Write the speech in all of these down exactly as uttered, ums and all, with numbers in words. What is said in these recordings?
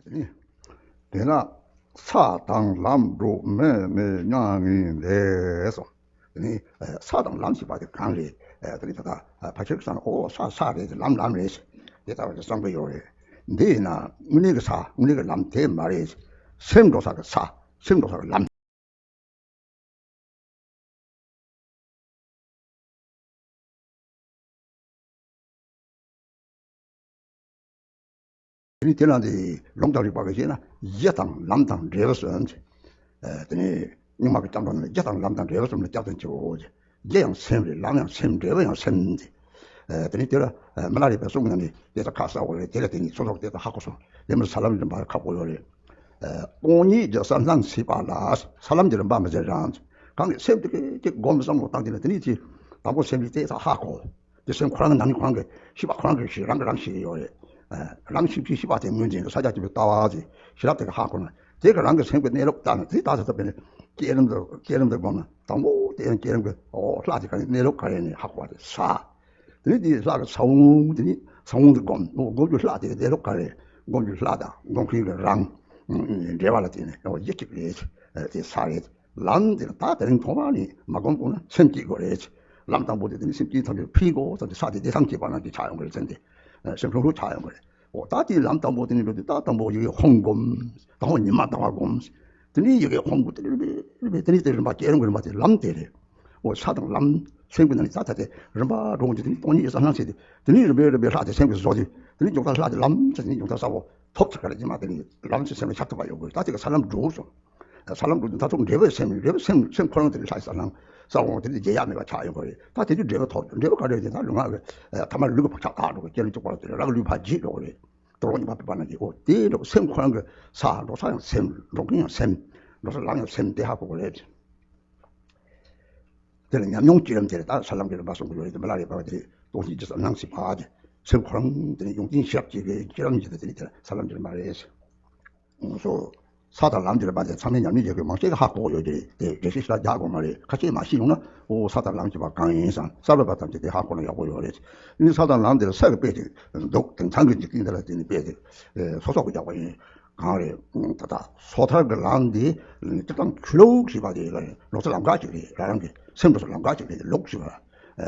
དེ་ནི། དེས་ན་ས་དང་ལམ་འགྲོ་མེད་མེད་མྱ་ངན་འདས་སོ། དེ་ནི་ས་དང་ལམ་ཞེས་པ་དེ་གང་རེད། དེ་ནི་ད་ལྟ་ཕལ་ཆེར་གསང་ན་ཨོ་ས་ས་རེད། ལམ་ལམ་རེད། དེ་ལྟ་བུ་གསུངས་པ་ཡོད་རེད། འདི་ཡིན་ན་དངོས་གནས་ཀྱི་ས་དངོས་གནས་ཀྱི་ལམ་དེ་མ་རེད། སེམས་འགྲོ་ས་གི་ས་སེམས་འགྲོ་ས་གི་ལམ། དེ་ནི་དེ་ལ་འདི་ལུང་དང་རིགས་པ་གིས་བཤད་ན་གཞི་དང་ལམ་དང་འབྲས་བུ་གསུམ། དེ་ནི་རྙིང་མ་གི་སྐྱབས་འགྲོ་ནི་གཞི་དང་ལམ་དང་འབྲས་བུ་གསུམ་ལ་སྐྱབས་སུ་མཆིའོ། གཞི་ཡང་སེམས་རེད། ལམ་ཡང་སེམས། འབྲས་བུ་ཡང་སེམས་ཏེ། དེ་ནི་དེ་ལ་མི་ལ་རས་པའི་གསུང་ནང་ནས་དེ་ལྟར་ཁ་གསལ་བོ་རེད། དེ་ལ་དེ་ནི་སོ་སོར་དེ་ལྟར་ཧ་གོ་སོང་། དེ་མིན་ས་ལམ་རིམ་པ་ཁག་པོ་ཡོད་རེད། སྟོང་ཉིད་ཀྱི་ས་སྣང་སྲིད་པ་ལ། ས་ལམ་གྱི་རིམ་པ་མི་ཟེར་རང་། གང་གི་སེམས་དེ་གཅིག་སྒོམ་བསམ་བློ་བཏང་དེ་ནི་དེ་ནི་ཅི། དང་པོ་སེམས་ཀྱི་དེ་ས་ཧ་གོ། དེ་སེམས་ཁོ་རང་གི་ནང་ནས་ཁོ་རང་གི་ཤེས་པ་ཁོ་རང་གི་ཤེས་རང་གི་རང་ཤེས་ཡོད་རེད། རང་ཤེས་ཀྱི་ཤེས་པ་དེ་ངོས་འཛིན་གྱི་ས་ཆ་གཅིག་པའི་ལྟ་བ་དེ་ཤེས་རབ་དེ་ག་ཧ་གོ་ན་དེ་ག་རང་གི་སེམས་ཀྱི་གནས་ལུགས་ལྟ་ན་དེ་ལྟ་ས་ཐུབ་པས་ནི་བསྐྱེད་རིམ་དུ་བསྐྱེད་རིམ་དུ་སྒོམ་ན་དང་པོ་དེ་ཡང་བསྐྱེད་རིམ་གྱི་ཨོ་ལྷ་དེ་ག་ནས་གནས་ལུགས་ག་རེ་ནས་ཧ་གོ་བ་དེ་ས། དེ་ནས་དེའི་ལྷ་གི་ས་བོན་དེ་ནས་ས་བོན་དུ་བསྒོམ། སྒོམ་རྒྱུ་ལྷ་དེ་གནས་ལུགས་ག་རེ། སྒོམ་རྒྱུ་ལྷ་དང་སྒོམ་མཁན་གྱི་རང་འབྲེལ་བ་ལ་བརྟེན་ནས་ཡང་གཞི་གཅིག་རེད། དེ་ས་རེད། ལམ་དེ་ལ་ད་དེ་རིང་ཐོག་མ་ནས་མ་བསྒོམ་གོང་ན་སེམས་བསྐྱེད་དགོས་རེད། ལམ་དང་པོ་དེ་དེ་ནས་སེམས་བསྐྱེད་ཐམས་ཅད་ཕྱིན་གོ་ཙམ་གྱི་ས་དེ་བདེ་ཐང་སྐྱེས་པ་ནང་གི་ཆགས་ཡོང་གི་རེད། སེམས་དེ་སེམས་ལྷུང་ལྷུང་ཆགས་ཡོང་གི་རེད། འོ་ད་དེ་ལམ་དང་པོ་དེ་ནས་འགྲོ་དུས་ད་དང་པོ་ཡི་གེ་ཧོམ་བསྒོམ། དང་པོ་ཉི་མ་ཟླ་བ་བསྒོམ། དེ་ནས་ཡི་གེ་ཧོམ་བསྒོམ་དེ་རེད་པས་རེད་པས། དེ་ནས་དེ་རིམ་པ་བསྐྱེད་རིམ་གྱི་རིམ་པ་དེ་ལམ་དེ་རེད། འོ་ས་དང་ལམ་སེམས་ཀྱི་ནང་ནས་ད་ད་དེ་རིམ་པ་འགྲོ་འོང་གི་དེ་ནི་སྟོང་ཉིད་ཀྱི་ས་སྣང་ཚེ་དེ། དེ་ནས་རིམ་པས་རིམ་པས་ལྷ་དེ་སེམས་ཀྱིས་བཟོ་དེ། དེ་ནས་མཇུག་མཐར་ལྷ་དེ་ལམ་ཚེ་དེ་ནས་མཇུག་མཐར་ས་འོ་ཐོབ་ཚེ་ག་རེ་ཉི་མ་དེ་ནས་ལམ་ཚེ་སེམས་ལ་ཤར་ཐུབ་པ་ཡོང་དགོས། ད་དེ་ག་ས་ལམ་འགྲོ་སོང་། ས་ལམ་འགྲོ་དུས་ད་ཐུག་འབྲས་བུ་སེམས་འབྲས་བུ་སེམས་སེམས་ཁོ་རང་དེ་ནས་ལྷ་ཡི་ས་སྣང་ས་འོ་དེ་ནས་བརྗེད་ཡག་མེད་པ་ཆགས་ཡོང་གི་རེད། ད་དེ་དུས་འབྲས་བུ་ཐོབ་འབྲས་བུ་ག་རེ་དེ་ད་ལུས་ངག་གི་ཐ་མ་ལུས་ཀྱི་བག་ཆགས་དག་འགྲོ་གི་སྐྱེ་ལུས་གཅིག་པ་ལ་དེ་རག་ལུས་ཕར་བརྗེད་འགྲོ་གི་རེད། དུ་རོ་ཉི་མ་པའི་བར་ན་གི་འོ་དེའི་འགྲོ་སེམས་ཁོ་རང་གི་ས་འགྲོ་ས་ཡང་སེམས། འགྲོ་མཁན་ཡང་སེམས། འགྲོ་ས་ལམ་ཡང་སེམས་དེ་ཧ་གོ་དགོས་རེད། དེ་ལ་ཉམས་མྱོང་བསྐྱེད་རིམ་དེ་ལ་ད་ས་ལམ་གྱི་རིམ་པ་གསུང་གི་ཡོད་རེད་དེ་མི་ལ་རས་པ་དེ་སྟོང་ཉིད་ཀྱི་ས་སྣང་སྲིད་པ་དེ་སེམས་ཁོ་རང་དེ་ནས་ཡོངས་འཛིན་ཤེས་རབ་ཀྱི་བསྐྱེད་རིམ་གྱི་དེ་ནི་དེ་ལ་ས་ལམ་གྱི་རིམ་པ་རེད། སོ། ས་དང་ལམ་གྱི་རིམ་པ་དེ་ཚང་མས་ཉམས་ལེན་བྱེད་དགོས། མང་ཆེ་གིས་ཧ་གོ་ཡོད་ཀྱི་རེད་དེ་རྒྱས་བཤད་ཞེ་དྲག་རྒྱག་དགོས་མ་རེད། ཁ་ཤས་མ་ཤེས་ཡོང་ན་ཨོ་ས་དང་ལམ་ཞེས་པ་གང་ཡིན་བསམ་གསར་པ་ཐམས་ཅད་དེ་ཧ་གོ་ན་ཡག་པོ་ཡོད་རེད། ཨ་ནི་ས་དང་ལམ་དེ་ལ་ས་གི་དཔེ་དེ་འདུག་དེང་སང་གི་འཇིག་རྟེན་འདི་ལ་བརྟེན་ནས་དཔེ་དེ་སོ་སོ་གིས་རྒྱག་པ་ཡིན། གང་རེད། ད་ལྟ་སོ་ཐར་གྱི་ལམ་འདི་སྤྱིར་བཏང་ཆོས་ལུགས་ཞེས་པ་དེ་འགྲོ་ས་ལམ་ཁ་ཅིག་རེད། རང་རང་གི་སེམས་འགྲོ་ས་ལམ་ཁ་ཅིག་རེད། ལུགས་ཞེས་པ།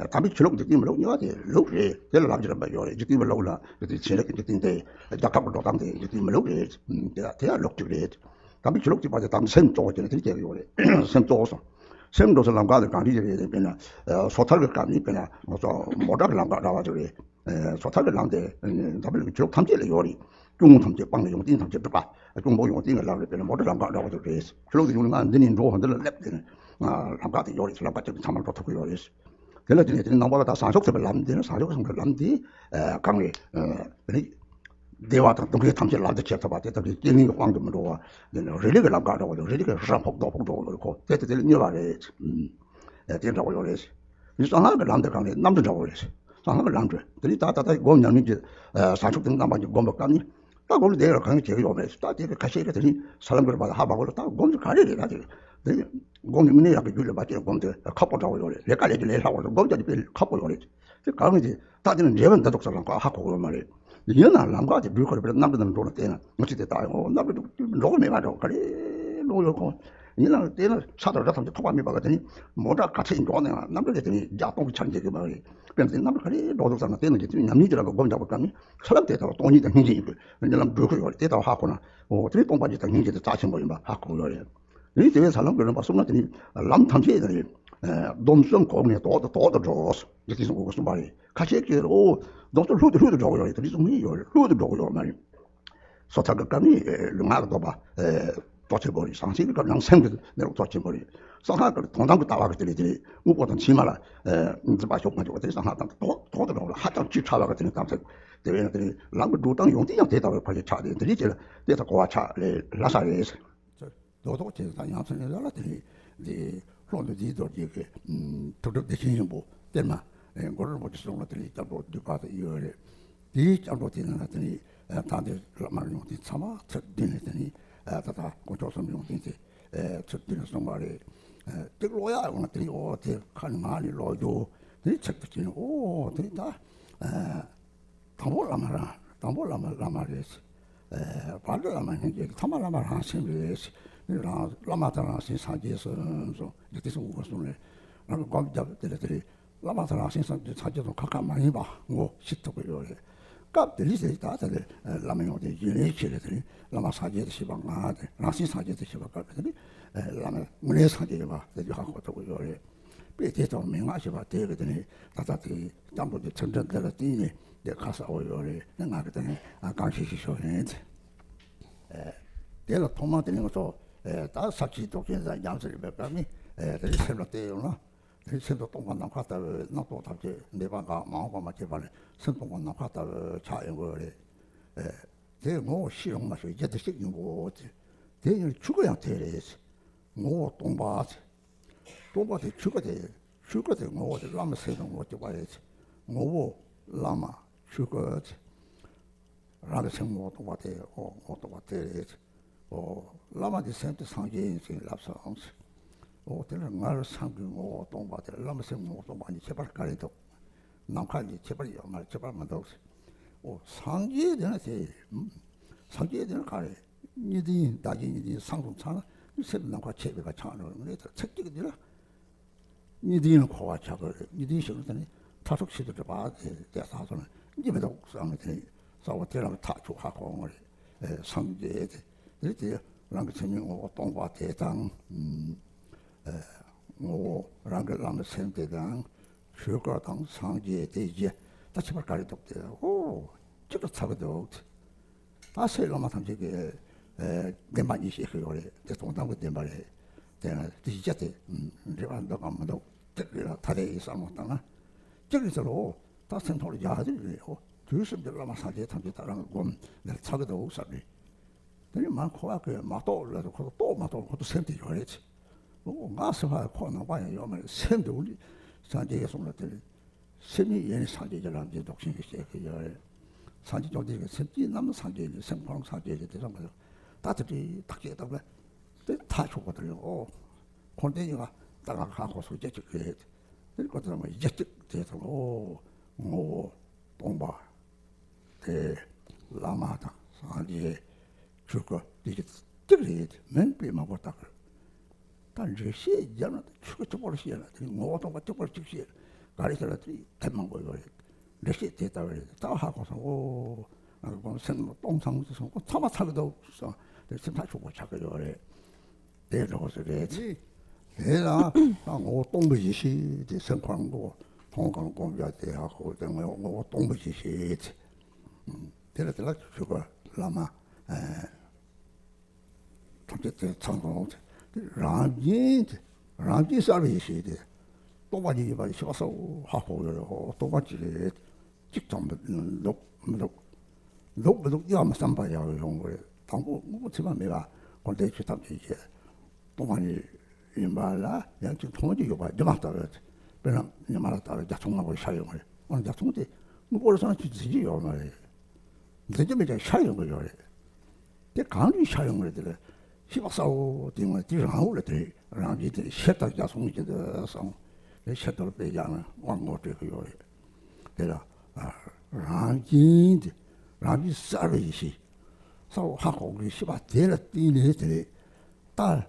དམ་པའི་ཆོས་ལུགས་འཇིག་རྟེན་མི་ལུགས་གཉིས་ཀ་དེ་ལུགས་རེད། དེ་ལ་ལམ་གྱི་རིམ་པ་ཡོད་རེད། འཇིག་རྟེན་མི་ལུགས་ལ་དེ་ཚན་རིག་གི་འཇིག་རྟེན་དེ་རྒྱལ་ཁབ་ཀྱི་འགྲོ་སྟངས་དེ་འཇིག་རྟེན་མི་ལུགས་རེད། དེ་དེ་ཡང་ལུགས་གཅིག་རེད། དམ་པའི་ཆོས་ལུགས་གཅིག་པ་དེ་དམ་སེམས་གཙོ་བོ་བྱས་ནས་དེ་སྐྱེ་གི་ཡོད་རེད། སེམས་གཙོ་བོ་སོང་། སེམས་འགྲོ་ས་ལམ་ཁ་དེ་གང་འདྲ་ཞིག་རེད་དེ་དཔེར་ན་སོ་ཐར་གྱི་སྐབས་ནི་དཔེར་ན་ང་ཚོ་མོ་ཊ་གི་ལམ་ཁ་འདྲ་བ་ཅིག་རེད། སོ་ཐར་གྱི་ལམ་དེ་འཛམ་བུ་གླིང་གི་ཆོས་ལུགས་ཐམས་ཅད་ལ་ཡོད་རེད། སྐྱོང་བུ་ཐམས་ཅད་སྤངས་ནས་ཡོངས་འཛིན་ཐམས་ཅད་སྒྲུབ་པ། སྐྱོང་བུ་ཡོངས་འཛིན་གྱི་ལམ་རེད། དཔེར་ན་མོ་ཊ་ལམ་ཁ་འདྲ་བོ་ཅིག་རེད། ཆོས་ལུགས་དེ་ཡོང་ནས་ང་འདི་ནས་འགྲོ་འདི་ལ་སླེབས་དེ་ནས་ལམ་ཁ་དེ་ཡོད་རེད། ལམ་ཁ་ཅིག་ཚང་མ་འགྲོ་ཐུབ་ཀྱི་ཡོད་རེད། དེ་ལ་དེ་ནས་དེ་ནས་ནང་པ་ལ་ད་བྱང་ཆུབ་ཟེར་བའི་ལམ་འདི་ནི་བྱང་ཆུབ་ཟེར་བའི་ལམ་འདི་གང་རེད། དེ་ནས་བདེ་བ་དང་སྡུག་བསྔལ་ཐམས་ཅད་ལམ་དུ་ཁྱེར་ཐུབ་པ་དེ་ལྟ་བུའི་རྐྱེན་ངན་གྱི་དབང་དུ་མི་འགྲོ་བ། དེ་ནས་རི་ལི་གི་ལམ་ཁ་འདྲ་བོ་དང་རི་ལི་གི་རི་ཕོག་རྡོ་ཕོག་འགྲོ་བ་ཁོ་དེ་དེ་དེ་ལ་གཉེར་བ་རེད། དེ་འདྲ་བོ་ཡོད་རེད། ཡུལ་གཙང་ལྷ་གི་ལམ་དེ་གང་རེད། གནམ་གྲུ་འདྲ་བོ་རེད། གཙང་ལྷ་གི་ལམ་གྲུ་དེ་ནི་ད་ད་ལྟ་སྒོམ་ཉམས་ལེན་གྱི་བྱང་ཆུབ་ཀྱི་རྣམ་པ་གྱི་སྒོམ་པ་སྐབས་ནི་ད་སྒོམ་ལ་བསྡད་ཡོད་གང་བྱེད་ཀྱི་ཡོད་མེད་ད་དེ་གི་ཁ་ཤས་ཀྱིས་དེ་ནི་ས་ལམ་གྱི་རིམ་པ་ལ་ཧ་མ་གོ་ལ་ད་སྒོམ་དེ་ག་རེ་རེད། ད་དེ་དེ་སྒོམ་དེ་དངོས་གནས་ཡག་གི་རྒྱུད་ལ་མ་སྐྱེས་སྒོམ་དེ་ཁག་པོ་འདྲ་བོ་ཡོད་རེད། ལས་ཀ་ལས་རྒྱུ་ལས་སླ་བོ་རེད། སྒོམ་རྒྱག་རྒྱུ་དཔེ་ཁག་པོ་ཡོད་རེད། དེ་གང་གི་ད་དེ་ནི་འབྲས་བུ་འདི་ཐོག་ས་ལམ་ཁ་ཧ་གོ་གི་ཡོད་མ་རེད། ཡིན་ནའང་ལམ་ཁ་དེ་སྦྲུལ་ཁོ་རེ་པའི་གནམ་གྲུ་ནང་འགྲོ་ན་བལྟས་ན་ང་ཚོས་དེ་ལྟ་ཡོང་གནམ་གྲུ་འགྲོ་གི་མེད་པ་འདྲ་བོ་ག་རེ་འགྲོ་ཡོད་ཁོ། ཡིན་ནའང་བལྟས་ན་ས་དང་རི་ཐམས་ཅད་ཐོགས་པ་མེད་པ་ག་དེ་ནི་མོ་ཊ་ག་ཚད་འགྲོ་ནའང་གནམ་གྲུ་དེ་དེ་ནི་བརྒྱ་སྟོང་གི་ཆར་འགྱེལ་གི་མ་རེད། དཔེར་ན་དེ་གནམ་གྲུ་ག་རེ་འགྲོ་འདུག་བསམ་ན་བལྟས་ན་རྗེ་བཙུན་མཉམ་ཉིད་ཀྱི་རང་གི་སྒོམ་རྒྱག་པའི་སྐབས་ནི་ས་ལམ་དེ་ལྟ་བུ་སྟོང་ཉིད་དང་སྙིང་རྗེ་ཡིན་པས་རྨི་ལམ་སྒྲོལ་གི་ཡོད་རེད། དེ་ལྟ་བུ་ཧ་གོ་ན་འོ་དེ་ནི་སྟོང་པ་ཉིད་དང་སྙིང་རྗེ་དེ་རྩ་ཆེན་པོ་ཡིན་པ་ཧ་གོ་གི་ཡོད་རེད། ཡིན་དེ་བས་ས་ལམ་གྱི་རིམ་པ་གསུངས་ན་དེ་ནི་ལམ་ཐམས་ཅད་དེ་ནི་སྡོམ་གསུམ་གོ་ནས་དོག་ཏུ་དོག་ཏུ་འགྲོ། འཇིག་རྟེན་གསུམ་གོ་གསུངས་པ་རེད། ཁ་ཤས་ཀྱིས་ཨོ་སྡོམ་གསུམ་ལྷུག་ཏུ་ལྷུག་ཏུ་འགྲོ་གི་ཡོད་རེད། དེ་འདྲ་གསུངས་མིན་ཡོད་རེད། ལྷུག་ཏུ་འགྲོ་གི་ཡོད་མ་རེད། སོ་ཐར་གྱི་སྐབས་ནི་ལུས་ངག་གི་སྡོམ་པ་གཙོ་ཆེན་པོ་རེད། ཟང་ཟིང་གི་སྐབས་ནང་སེམས་ཀྱི་གནས་ལུགས་གཙོ་ཆེན་པོ་རེད། གསང་སྔགས་ཀྱི་དོན་དམ་གྱི་ལྟ་བ་གི་དེ་ནི་དེ་ནི་དངོས་པོ་དང་ཕྱི་མ་ལ་འཛིན་པ་ཞུགས་མ་འཇུག་པ་དེ་གསང་སྔགས་དང་དོག་དོག་ཏུ་འགྲོ་བ་ལ་ཧ་ཅང་ཆེས་ཕྲ་བ་གི་དེ་ནི་གཏམ་ཚད། དེ་བས་ན་དེ་ནི་ལམ་གྱི་འགྲོ་སྟངས་ཡོང་དུས་ཡང་དེ་ལྟ་བུའི་ཕ་ཤུལ་ཆགས་ཏེ་དེ་རིགས་ཀྱི་དེ་ལྟ་གོ་བ་ཆགས་ལས་སླ་ས་རེད། རྡོག་རྡོག་བྱས་ཙང་ཡང་སེ་ནས་ལ་ལ་དེ་ནི་དེ་ལྷོ་ནུབ་འདིའི་རྡོ་རྗེ་གི་ཐུགས་སྒྲུབ་བདེ་ཆེན་སྙིང་པོ་གཏེར་མ་གུ་རུ་རིན་པོ་ཆེ་གསུང་ལ་དེ་ནི་སྐྱབས་འགྲོ་བསྡུས་པ་དེ་ཡོད་རེད། དེའི་སྐྱབས་འགྲོ་དེ་ནང་ལ་དེ་ནི་ད་ལྟའི་བླ་མ་ཡོངས་འཛིན་ཚད་མ་ཚུལ་བདུན་ནས་དེ་ནི་ད་ལྟ་དཀོན་མཆོག་གསུམ་ཡོངས་འཛིན་དེ་ཚུལ་བདུན་ནས་གསུངས་པ་རེད། ཏིག་ཀློག་ཡག་ཡོང་ན་དེ་ནི་ཨོ་དེ་ཁ་ནས་ངག་ནས་ཀློག་རྒྱུ་དེ་ནི་ཚིག་ཏུ་བྱས་ནས་ཨོ་དེ་ནི་ད། དང་པོ་བླ་མ་རང་དང་པོ་བླ་མ་བླ་མ་རེད། ཨེ་བར་དོ་བླ་མ་སངས་རྒྱས་ཀྱི་ཐ་མ་བླ་མ་རང་སེམས་རེད། རང་བླ་མ་དང་རང་སེམས་སངས་རྒྱས་སོ་སོ་ཡི་དེ་སོང་གོ་སོང་ནས་རང་གི་སྒོམ་རྒྱབ་དེ་ལ་དེ་རེད། བླ་མ་དང་རང་སེམས་སངས་རྒྱས་སངས་རྒྱས་དང་ཁ་ཁ་མ་ཡིན་པ་ངོ་ཤེས་ཐུབ་ཀྱི་ཡོད་རེད། སྐབས་དེ་རིང་ཟེར་ད་ད་ལས་བླ་མ་ཡོང་དེ་ཡིན་རེད་ཆེ་རེད། དེ་རིང་བླ་མ་སངས་རྒྱས་དེ་ཤེས་པ་ང་དེ་རང་སེམས་སངས་རྒྱས་དེ་ཤེས་པ་སྐབས་དེ་རིང་བླ་མ་དངོས་གནས་སངས་རྒྱས་ཡིན་པ་དེ་ཧ་གོ་ཐུབ་ཀྱི་ཡོད་རེད། དཔེ་དེ་དང་མན་ངག་ཞེས་པ་དེ་གི་དེ་ནི་ད་ལྟ་དེ་སྐྱབས་འགྲོ་དེ་ཚུལ་ཁྲིམས་འདི་ལ་བརྟེན་ནས་དེ་ཁ་གསལ་བོ་ཡོད་རེད། ནི་ང་གི་དེ་ནི་གང་ཤེས་ཤེས་ཤོག་ཡིན། དེ་ལ་ཐོག་མ་དེ་ནི་ང་ཚོ་ད་ས་བཅད་རྟོགས་ཆེན་དང་ཉམས་སུ་ལེན་པའི་སྐབས་ནི་དེ་ནི་སེམས་ལ་བལྟས་ཡོང་ན། དེ་སེམས་དང་སྟོང་པ་ནམ་མཁའ་ལྟ་བུའི་རྣམ་རྟོག་ཐམས་ཅད་འདས་པ་འགག་མ་འོངས་པ་མ་སྐྱེས་པ་ལས་སེམས་སྟོང་པ་ནམ་མཁའ་ལྟ་བུ་ཆགས་ཡོང་གི་རེད། དེ་ངོ་བོ་ཤེས་རུང་མ་ཤེས་རྒྱུ་དེ་གཅིག་ཡིན་པོ། དེ་ཡིན་ཆོས་སྐུ་ཡང་དེ་རེད། ངོ་བོ་སྟོང་པ། སྟོང་པ་དེ་ཆོས་སྐུ་དེ། ཆོས་སྐུ་དེ་ངོ་བོ་དེ་བླ་མ་སེམས་དང་ངོ་བོ་གཅིག་པ་རེད། ངོ་བོ་བླ་མ་ཆོས་སྐུ། རང་གི་སེམས་ངོ་བོ་སྟོང་པ་དེ་ཨོ་ངོ་བོ་སྟོང་པ་དེ་རེད། ཨོ་བླ་མ་དེ་སེམས་དེ་སངས་རྒྱས་ཡིན་ཟེར་ལབ་སོང་། ཨོ་དེ་ལ་ང་རང་སེམས་ཀྱི་ངོ་བོ་སྟོང་པ་དེ་བླ་མ་སེམས་ངོ་བོ་སྟོང་པ་གཉིས་ཁྱད་པར་ག་རེ་འདུག་ནམ་མཁའ་གཉིས་ཁྱད་པར་ཡོད་མ་རེད། ཁྱད་པར་མི་འདུག་ཨོ་སངས་རྒྱས་དེ་ན་དེ། སངས་རྒྱས་དེ་ན་ག་རེ། གཉིས་ལྡན་བདག་རྐྱེན་གཉིས་ལྡན་སངས་སུ་ཚང་ན་སེམས་ནམ་མཁའ་ཁྱད་པར་ག་ཆགས་འགྲོ་ངས་ད་ཚིག་གཅིག་འདི་ལ། གཉིས་ལྡན་ལ་འཁོར་བ་ཆགས་ཀྱི་རེད། གཉིས་ལྡན་ཞིག་ལ་དེ་ནི་མཐར་ཐུག་ཆེད་དུ་གྲུབ་པ་དེ་དེ་ས་སོ་ན་གཉིས་མི་འདུག་བསམ་ནས་དེ་ནི་ས་བ་དེ་ལ་ཐག་ཆོད་ཧ་གོ་འོང་རེད། སངས་རྒྱས་དེ་དེ་དེ་རང་གི་སེམས་ཉིད་ངོ་བོ་སྟོང་པ་དེ་དང་། ངོ་བོ་རང་གི་བླ་མའི་སེམས་དེ་དང་ཆོས་སྐུ་དང་སངས་རྒྱས་དེ་བཞི་ད་ཁྱད་པར་ག་རེ་འདུག་དེ་ཨོ་གཅིག་ཏུ་ཚར་གི་འདུག་ད་སའི་བླ་མ་ཐམས་ཅད་ཀྱིས་བདེན་པ་གཉིས་བཤད་ཀྱི་ཡོད་རེད། དེ་སྟོང་གཏམ་གྱི་བདེན་པ་རེད། དེ་ན་དེ་བཞི་དེ་འབྲེལ་བ་འདུག་གམ་མི་འདུག་དེ་རེད་ལ་ད་རེས་ཡིན་བསམ་བློ་བཏང་ན་གཅིག་རེད་ཟེར་རོ། ད་སེམས་ཐོག་ལ་རྒྱག་དེ་རེད་ཨོ། དུས་གསུམ་གྱི་བླ་མ་སངས་རྒྱས་ཐམས་ཅད་ད་རང་གི་སྒོམ་འདིར་ཚར་གི་འདུག་བསམ་རེད། དེ་ནི་མ་ཁོ་བ་གི་མ་རྟོགས་ལ་ཁོ་རྟོགས་མ་རྟོགས་ཁོ་ཚོ་སེམས་དེ་ཡོད་རེད། ཨོ་ང་སེམས་ཕ་ཁོ་ནང་པ་ཡང་ཡོད་མ་རེད། སེམས་དེ་འུ་ལི་སངས་རྒྱས་གསུངས་ལ་དེ་རེད། སེམས་ཉིད་ཡེ་ནས་སངས་རྒྱས་ཀྱི་ལམ་གྱི་ལྡོག་ཕྱིན་གྱི་བཤད་ཀྱི་ཡོད་རེད། སངས་རྒྱས་བཅོམ་ལྡན་འདས་ཀྱི་སེམས་ཀྱི་རྣམ་སྨིན་སངས་རྒྱས་ཀྱི་སེམས་ཁོ་རང་སངས་རྒྱས་ཀྱི་དེ་ཚོ་མ་ཡོང་ད་དེ་དེ་ཐག་བཅད་སྟངས་ལ་དེ་ཐག་ཆོད་པ་དེ་རེད། ཨོ་ཁོང་དེ་ཡིན་ལ་ད་ག་ཁ་ཁོ་སོ་སྐྱེ་གཅིག་རེད། དེ་ཁོ་ཚོ་མ་ཡེ་གཅིག་དེ་ཚོ་ཨོ་ངོ་བོ་སྟོང་པ། དེ་བླ་མ་དང་སངས་རྒྱས་ཆོས་སྐུ་དེ་གཅིག་རེད། མིང་དཔེ་མང་པོ་བཏགས། ད་འགྲེལ་བཤད་རྒྱབ་ན་ཆོས་སྐུ་གཅིག་པོར་བཤད་ན་དེ་ངོ་བོ་སྟོང་པ་གཅིག་པོར་གཅིག་བཤད་ག་རེ་ཟེར་ན་དེ་དེབ་མང་པོ་ཡོད་རེད། འགྲེལ་བཤད་དེ་ལྟ་བུ་རེད། ད་ཧ་གོ་སོང་ཨོ། ང་ཚོ་སེམས་སྟོང་ཚང་མ་སོང་ཁོ་ཚང་མ་ཚང་གི་འདུག་སོང་དེ་སེམས་ཐག་ཆོད་པོ་ཆགས་ཀྱི་ཡོད་རེད། དེ་འགྲོ་ཟེར་རེད། དེ་ལ་ད་ངོ་བོ་སྟོང་པའི་ཡེ་ཤེས་དེ་སེམས་ཁོ་རང་ངོ་བོ་མཐོང་གང་སྒོམ་རྒྱག་དེ་ཧ་གོ་དེ་ངོ་ངོ་བོ་སྟོང་པའི་ཡེ་ཤེས་དེ། དེ་ལ་དེ་ལ་ཆོས་སྐུ་བླ་མ་ཐམས་ཅད་དེ་ཚང་དང་དེ་རང་བཞིན་དེ་རང་བཞིན་གསལ་བའི་ཡེ་ཤེས་དེ་སྟོང་པ་ཉིད་ཡིན་པ་ཤེས་པ་གསལ་བོ་ཧ་གོ་ཡོད་རེད། ཧོ་སྟོང་པ་ཅིག་རེད། གཅིག་ཙམ་མི་འདུག་མི་འདུག་འདུག་མི་འདུག་ཡང་མི་བསམ་པ་ཡག་ཡོང་གི་རེད། དང་པོ་དངོས་པོ་ཚད་མ་མེད་པ་ཁོ་འདས་ཆོས་ཐམས་ཅད་ཀྱི་སྟོང་པ་ཉིད་ཡིན་པ་ལ་ཡང་གཅིག་མཐོང་རྒྱུ་ཡོད་པ་སྒྱུ་མ་ལྟ་བུ། དཔེར་ན་ཉི་མ་ལ་ལྟ་བུ་རྒྱ་མཚོ་ལྔ་པོ་ཤར་ཡོང་གི་རེད། འོ་ན་རྒྱ་མཚོ་དེ་དངོས་པོ་རེད་བསམ་ན་ཁྱོད་འཛིན་རྒྱུ་ཡོད་མ་རེད། འཛིན་རྒྱུ་མེད་ཀྱང་ཤར་ཡོང་གི་ཡོད་རེད། དེ་གང་ལས་ཤར་ཡོང་གི་རེད། དེ་ལ་ཤེས་པ་གསལ་བོ་དེ་ངོས་དེ་རང་འོག་ལ་དེ་རང་བཞིན་དེ་ཤེས་དང་རྒྱ་མཚོ་གཉིས་ཀྱི་འདི་སོང་། དེ་ཤེས་དོར་སྤེལ་རྒྱག་ན་དབང་ངོ་སྤྲོད་ཀྱི་ཡོད་རེད། དེ་ལ་རང་བཞིན་དེ་རང་བཞིན་གསལ་བའི་ཡེ་ཤེས་གསལ་བོ་ཧ་གོ་གི་ཤེས་པ་དེ་ལ་བརྟེན་ནས་དེ་ལས་ད།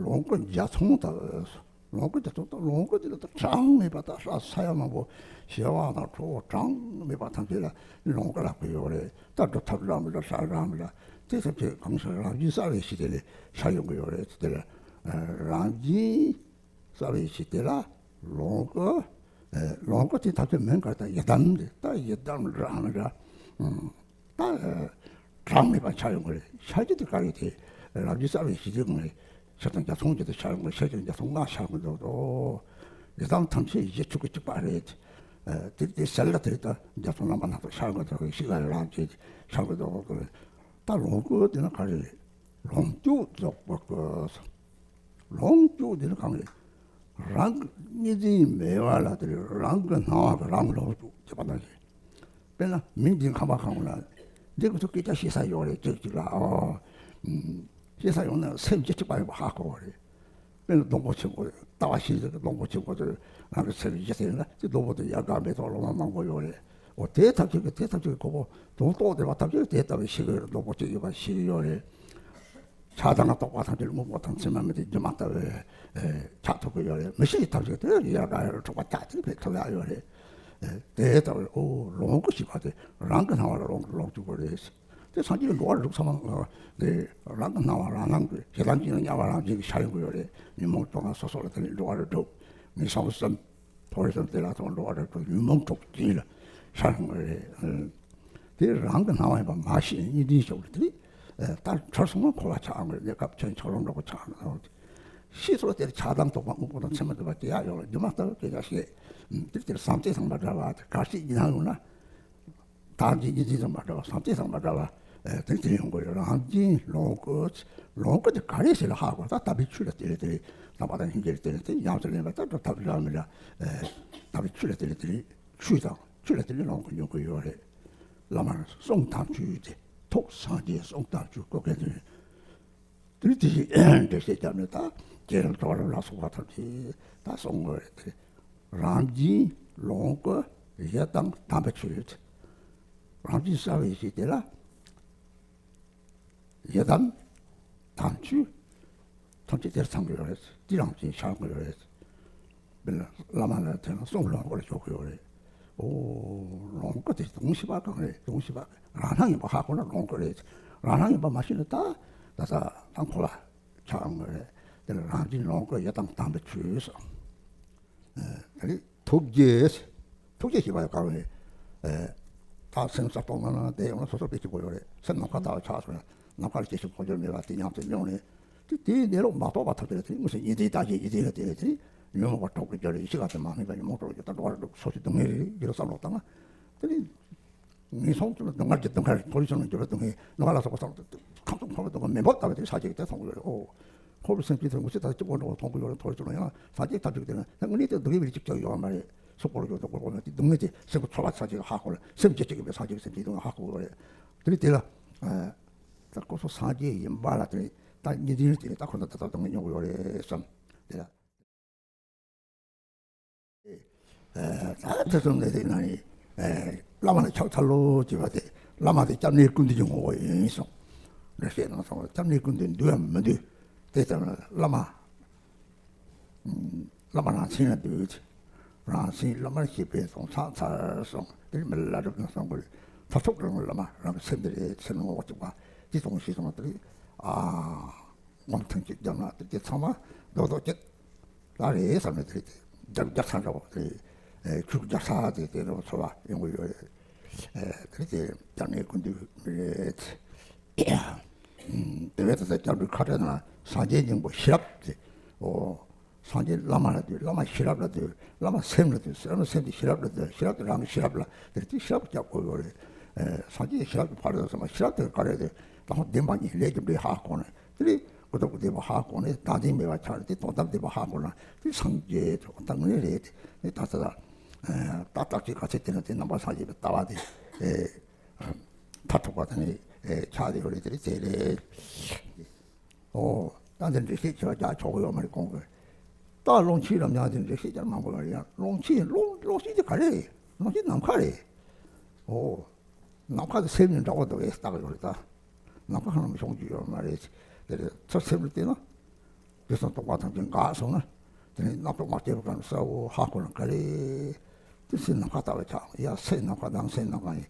ལོངས་སྐུ་རྒྱ་མཚོ་ལྟ་བུ། ལོངས་སྐུ་རྒྱ་མཚོ་ལྟ་བུ། ལོངས་སྐུ་དེ་ལ་ད་གྲངས་མེད་པ་ད་ས་ས་ཡ་མང་པོ་བྱེ་བ་དང་ཁྲོ་བོ་གྲངས་མེད་པ་ཐམས་ཅད་ལ་ལོངས་སྐུ་ལབ་ཀྱི་ཡོད་རེད། ད་སྒྲུབ་ཐབས་རང་མི་འདྲ་ས་རང་མི་འདྲ་དེ་ཐམས་ཅད་གང་ཤར་རང་བཞིན་གསལ་བའི་ཡེ་ཤེས་དེ་ལས་ཤར་ཡོང་གི་ཡོད་རེད། དེ་ལ་རང་བཞིན་གསལ་བའི་ཡེ་ཤེས་དེ་ལ་ལོངས་སྐུ། ལོངས་སྐུ་དེ་ཐམས་ཅད་མིང་ག་ད་ཡི་དམ་དེ་ད་ཡི་དམ་རང་མི་འདྲ། ད་གྲངས་མེད་པ་ཆགས་ཡོང་གི་རེད། ཤར་རྒྱུ་དེ་ག་རེ་དེ་རང་བཞིན་གསལ་བའི་ཡེ་ཤེས་དེ་ངོས་ཤར་དང་རྒྱ་མཚོ་གཉིས་དེ་ཤར་ཡོང་གི་རེད། ཤར་རྒྱུ་རྒྱ་མཚོ་ལྔ་ཤར་གི་འདུག་དོ། ཡི་དམ་ཐམས་ཅད་ཡེ་ཆོས་སྐུ་གཅིག་པ་རེད། དེ་དེ་གསལ་ལ་དེ་ད་རྒྱ་མཚོ་རྣམ་པ་སྣ་ཚོགས་ཤར་གི་འདུག་ཤིག་ལ་རང་བཞིན་ཤར་གི་འདུག་གི་རེད། ད་ལོངས་སྐུ་དེ་ན་ག་རེ་རེད། ལོངས་སྤྱོད་རྫོགས་པའི་སྐུ། ལོངས་སྤྱོད་དེ་ནི་གང་རེད། རང་གི་གཉིས་འཛིན་མེད་པ་ལ་དེ་རང་གི་སྣང་བ་གི་རང་ལོངས་སྤྱོད་ཅེས་པ་ནང་བཞིན། དཔེར་ན་མིང་འདི་ཁམས་པ་གང་ལ་འདི་ང་ཚོ་སྐད་ཆ་བཤད་ས་ཡོད་རེད། ཅིག་ཅིག་ལ་ཨོ། བཤད་ས་ཡོད་ན་སེམས་ཅི་གཅིག་པ་ཡིན་པ་ཧ་གོ་བ་རེད། དཔེར་ན་སྡོང་པོ་ཆེན་པོ་ལྟ་བ་ཤིན་ཏུ་སྡོང་པོ་ཆེན་པོ་དེ་རང་གི་སེམས་ཡིད་ཟེར་ན་དེ་སྡོང་པོ་དེ་ཡལ་ག་མེ་ཏོག་ལོ་མ་མང་པོ་ཡོད་རེད། འོ་དེ་ཐབས་ཅིག་གིས་དེ་ཐབས་ཅིག་གིས་ཁོ་བོ་དོན་རྟོགས་བདེ་བ་ཐམས་ཅད་དེ་ལྟ་བུའི་ཤེས་ཀྱི་རེད། རྡོག་པོ་གཅིག་ཡོད་པ་ཤེས་ཀྱི་ཡོད་རེད། ཆགས་སྡང་རྟོག་པ་ཐམས་ཅད་དངོས་པོ་དང་མཚན་མ་མེད་དེ་སྒྱུ་མ་ལྟ་བུའི་ཆགས་ཐུབ་ཀྱི་ཡོད་རེད། མི་ཤེས་ཐམས་ཅད་དེ་ཡར་ག་ཡར་འཕྲོག་པ་རྒྱག་དེ་ཕེབས་ཐུབ་ཡག་ཡོད་རེད། དེ་ལྟ་བུའི་ཨོ་ལོངས་སྐུ་ཞེས་པ་དེ་རང་གི་སྣང་བ་ལ་ལོངས་ལོངས་སྤྱོད་པ་རེད། དེ་སངས་རྒྱས་ཀྱི་འགྲོ་བ་རིགས་དྲུག་ཚང་མ་དེ་རང་གི་སྣང་བ་རང་སྣང་གི་ཞེ་སྡང་གཅིག་ལ་དམྱལ་བ་རང་བཞིན་གྱི་ཤར་ཡོང་གི་ཡོད་རེད། ཉོན་མོངས་སྤྲོ་བ་སོ་སོ་ལ་དེ་ནས་འགྲོ་བ་རིགས་དྲུག་ངན་སོང་གསུམ། མཐོ་རིས་གསུམ་དེ་ལ་ཐོག་འགྲོ་བ་རིགས་དྲུག་ཉོན་མོངས་དྲུག་ཅན་ལ་ཤར་འོང་གི་རེད། དེ་རང་གི་སྣང་བ་ཡིན་པ་མ་ཤེས་གཉིས་འཛིན་ཤོར་བ་དེ་ད་འཁྲུལ་སོང་ན་འཁོར་བ་ཆགས་འོང་གི་རེད། གནས་སྐབས་ཆེན་ཆགས་རོགས་འགྲོ་གི་ཆགས་འོང་གི། ཤེས་སོང་དེར་ཆགས་སྡང་རྟོག་པ་དངོས་པོ་དང་མཚན་མ་འདུས་པ་དེ་ཡག་ཡོད་ལ་སྒྱུ་མ་ལྟ་བུ་སྐད་ཆ་བཤད། དེ་དེར་བསམ་གཏན་བཟང་པོ་འདྲ་བ་དེ་གར་སྐྱེས་ཀྱི་སྣང་ཡོང་ན། བདག་གི་གཉིས་འཛིན་བཟང་པོ་འདྲ་བ་བསམ་གཏན་བཟང་པོ་འདྲ་བ་དེ་དེ་ཡོང་གི་རེད། རང་བཞིན་ལོངས་སྐུ། ལོངས་སྐུ་དེ་ག་རེ་ཟེར་ལ་ཧ་གོ་ད་དམ་པའི་ཆོས་ལ་དེ་རེད་དེ་རེད། དམ་པ་དང་སྙིང་རྗེ་ལ་དེ་རེད་དེ་ཡང་དེ་ལེན་པ་ད་དུ་ཐབས་ལ་མི་འདྲ། དམ་པའི་ཆོས་ལ་དེ་རེད་དེ་རེད། ཆོས་དང་ཆོས་ལ་དེ་ནི་ལོངས་སྐུ་མྱོང་གི་ཡོད་རེད། བླ་མར་གསུང་དང་ཆོས་དེ་ཐུགས་སངས་རྒྱས་གསུང་དང་ཆོས་སྐུ་མཁན་དེ་དེ་དེ་འགྲེལ་བཤད་བརྒྱབ་ནས་ད་རྗེ་རབ་རྟོག་རབ་ལ་སོགས་པ་ཐམས་ཅད་ད་གསུང་གི་རེད་དེ། རང་བཞིན་ལོངས་སྐུ་ཡི་དམ་དམ་པའི་ཆོས། རང་བཞིན་གསལ་བའི་ཡེ་ཤེས་དེ་ལ། ཡི་དམ་དམ་ཆོས་ཐམས་ཅད་དེར་ཚང་གི་ཡོད་རེད། དེ་རང་བཞིན་ཤར་གི་ཡོད་རེད། དཔེར་ན་བླ་མ་ལ་དེ་ན་གསུང་ལོངས་སྐུ་ལ་འཇོག་གི་ཡོད་རེད། ཨོ་ལོངས་སྐུ་དེ་དོན་ཤེས་པ་གང་རེད། དོན་ཤེས་པ་རང་སྣང་ཡིན་པ་ཧ་གོ་ན་ལོངས་སྐུ་རེད། རང་སྣང་ཡིན་པ་མ་ཤེས་ན་ད་ད་ད་ད་འཁོར་བ་ཆགས་ཡོང་གི་རེད། དེ་ལ་རང་བཞིན་ལོངས་སྐུ་ཡི་དམ་དམ་པའི་ཆོས་སོ། ཨ་ནི་ཐུགས་རྗེ། ཐུགས་རྗེ་ཞེས་པ་ཡང་གང་རེད། ཨ་ད་སེམས་ས་སྟོང་ན་ན་དེ་ཡོང་ན་སོ་སོ་པའི་གཅིག་པོ་ཡོད་རེད། སེམས་ནམ་མཁའ་ལྟ་བུ་ཆགས་སོང་ན་ནམ་མཁར་སྐྱེ་ཤི་འཕོ་འགྱུར་མེད་པ་དེ་ཉམས་སུ་མྱོང་ནས་དེ་དེའི་གནས་ལུགས་མ་རྟོགས་པ་ཐོབ་དེ་ལ་དེ་དངོས་སུ་ཡིན་ཏེ་ད་ཅི་ཡིན་ཏེ་ལ་དེ་ལ་དེ་ཉོན་མོངས་པ་གྲོགས་ཀྱི་རྒྱུ་རེད། ཡེ་ཤེས་ཀ་དེ་མ་སྨིན་པ་ཉོན་མོངས་གྲོགས་ཀྱི་ད་འགྲོ་བ་རིགས་དྲུག་སོ་སོའི་སྡུག་བསྔལ་རེད་ཡིན་ལ་བསམ་བློ་བཏང་ན་དེ་ནི། ངན་སོང་དུ་ལ་སྡུག་བསྔལ་གྱི་སྡུག་བསྔལ། མཐོ་རིས་ཆེན་ལ་འགྱུར་བའི་སྡུག་བསྔལ། ནམ་མཁའ་ལ་སོགས་པ་སོགས་ཁམས་གསུམ་འཁོར་བའི་སྡུག་བསྔལ་མི་འབོར་ལྟ་བུ་དེ་ས་གཅིག་དེ་མཐོང་གི་ཡོད་རེད། ཨོ། འཁོར་བའི་སེམས་ཅན་དེ་འུ་ཚོ་ད་གཅིག་པོ་འགྲོ་བ་མཐོང་གི་ཡོད་རེད། མཐོ་རིས་ཆེན་ལ་ཡང་ས་གཅིག་ཐབས་གཅིག་དེ་ན་དངོས་གནས་དེ་སྡུག་བསྔལ་གཅིག་ཀྱང་ཡོད་མ་རེད། སུ་འཁོར་ཡོད་དོ་འཁོར་འཁོར་ན་དེ་སྡུག་བསྔལ་དེ་སེམས་ཀྱི་ཚོར་བ་ས་གཅིག་ཧ་གོ་ལ་སེམས་ཅན་གཅིག་ཡིན་པའི་ས་གཅིག་སེམས་ཅན་དེ་སྡུག་བསྔལ་ཧ་གོ་གི་རེད། དེ་ནི་དེ་ལ། ད་ཁོ་ཚོ་སངས་རྒྱས་ཡིན་པ་ལ་དེ་ནི་ད་གཉིས་ལྡན་དེ་ནི་ད་ཁོ་ཚོ་ད་ལྟ་སྡུག་བསྔལ་མྱོང་གི་ཡོད་རེད་བསམ། དེ་ལ། ད་དེ་ཚོ་ནས་དེ་ན་ནི་བླ་མ་ལ་ཕྱག་འཚལ་ལོ་ཅེས་པ་དེ་བླ་མ་དེ་སྐྱབས་གནས་ཀུན་འདུས་ཀྱི་ངོ་བོ་ཡིན་གསུངས། འགྲེལ་བཤད་གནང་སོང་། སྐྱབས་གནས་ཀུན་འདུས་འདུས་ཡང་མི་འདུས་དེ་ལྟར་ན་བླ་མ་བླ་མ་རང་མཚན་ལ་འདུས། རང་མཚན་བླ་མར་ཤེས་པས་སོང་ཚར་ཚར་སོང་། དེ་མི་ལ་སྒྲུབ་ན་སོང་གི་མཐར་ཐུག་རང་བླ་མ་རང་གི་སེམས་དེ་རེད། སེམས་ངོ་བོ་གཅིག་པ་དེ་གཏོང་ཤེས་སོང་དེ་རེད། ཨ། སྒོམ་ཐེངས་གཅིག་བརྒྱབ་ན་དེ་དེ་ཚང་མ་རྡོག་རྡོག་གཅིག་ད་རེད་བསམ་ནས་དེ་རེད། དེ་རྒྱབ་རྒྱབ་ཚར་འདྲ་བོ་དེ་རེད། ཨེ་ཆུ་རྒྱབ་ཚར་དེ་དེ་འདྲ་བོ་ཚོར་བ་ཡོང་གི་ཡོད་རེད། ཨེ་དེ་རེད། དེ་སྐྱབས་གནས་ཀུན་འདུས་མི་རེད། དེ་བས་ད་ལྟ་སྐྱབས་འགྲོའི་ཁ་བྲལ་ན་སངས་རྒྱས་སྙིང་པོ་ཤེས་རབ་དེ། ཨོ། སངས་རྒྱས་བླ་མ་ལ་འདུད། བླ་མ་ཤེས་རབ་ལ་འདུད། བླ་མ་སེམས་ལ་འདུད། བླ་མ་སེམས་དེ་ཤེས་རབ་ལ་འདུད། ཤེས་རབ་དེ་རང་གི་ཤེས་རབ་ལ་དེ་དེ་ཤེས་རབ་སྐྱབས་དགོས་ཡོད་རེད། ཨེ་སངས་རྒྱས་ཤེས་རབ་ཀྱི་ཕ་རོལ་ཏུ་ཕྱིན་པ་ཤེས་རབ་དེ་ག་རེ་རེད། ད་ཧོ་བདེན་པ་གཉིས་ལས་རྒྱུ་འབྲས་ཧ་གོ་ནས་དེ་ནི་ཀུན་རྟོག་གི་བདེན་པ་ཧ་གོ་ནས་བདག་འཛིན་མེད་པ་ཆགས་ནས་དེ་དོན་དམ་བདེན་པ་ཧ་གོ་ན་དེ་སངས་རྒྱས་དོན་དམ་ངེས་རེད། དེ་ད་ལྟ་ད་ལྟ་ཅིག་ག་ཚད་དེ་ན་དེ་རྣམ་པ་སངས་རྒྱས་པའི་ལྟ་བ་དེ་ཨེ་མཐར་ཐུག་པ་དེ་ནི་ཨེ་ཆགས་ཡོད་རེད། དེ་རེད་དེ་རེད། ཨོ། ད་འདི་འགྲེལ་བཤད་བྱེད་པ་རྒྱག་ཆོག་གི་ཡོད་མ་རེད་གོང་གི། རྟ་ཀློང་ཆེན་རབ་འབྱམས་དེ་འགྲེལ་བཤད་རྒྱག་མང་པོ་ཡོད་རེད། ཡང་ཀློང་ཆེན་ཀློང་ཀློང་ཆེན་དེ་ག་རེ་རེད། ཀློང་ཆེན་ནམ་མཁའ་རེད། ཨོ། ནམ་མཁའ་དེ་སེམས་ནི་འདྲ་བོ་འདུག་ཨེ་ལྟ་གི་ཡོད་རེད་ད། ནམ་མཁའ་ཧ་ལམ་ཤོང་རྒྱུ་ཡོད་མ་རེད། དེ་རེད་ཚུར་སེམས་ལ་བལྟས་ན། དེ་སོང་རྟོག་པ་ཐམས་ཅད་འགག་སོང་ན། དེ་ནས་རྣམ་རྟོག་མ་སྐྱེས་པ་གང་གསལ་བོ་ཧ་གོ་ན་ག་རེ། དེ་སེམས་ནམ་མཁའ་ལྟ་བུ་ཆགས། ཡ་སེམས་ནམ་མཁའ་དང་སེམས་ནམ་མཁའ་ཡིན།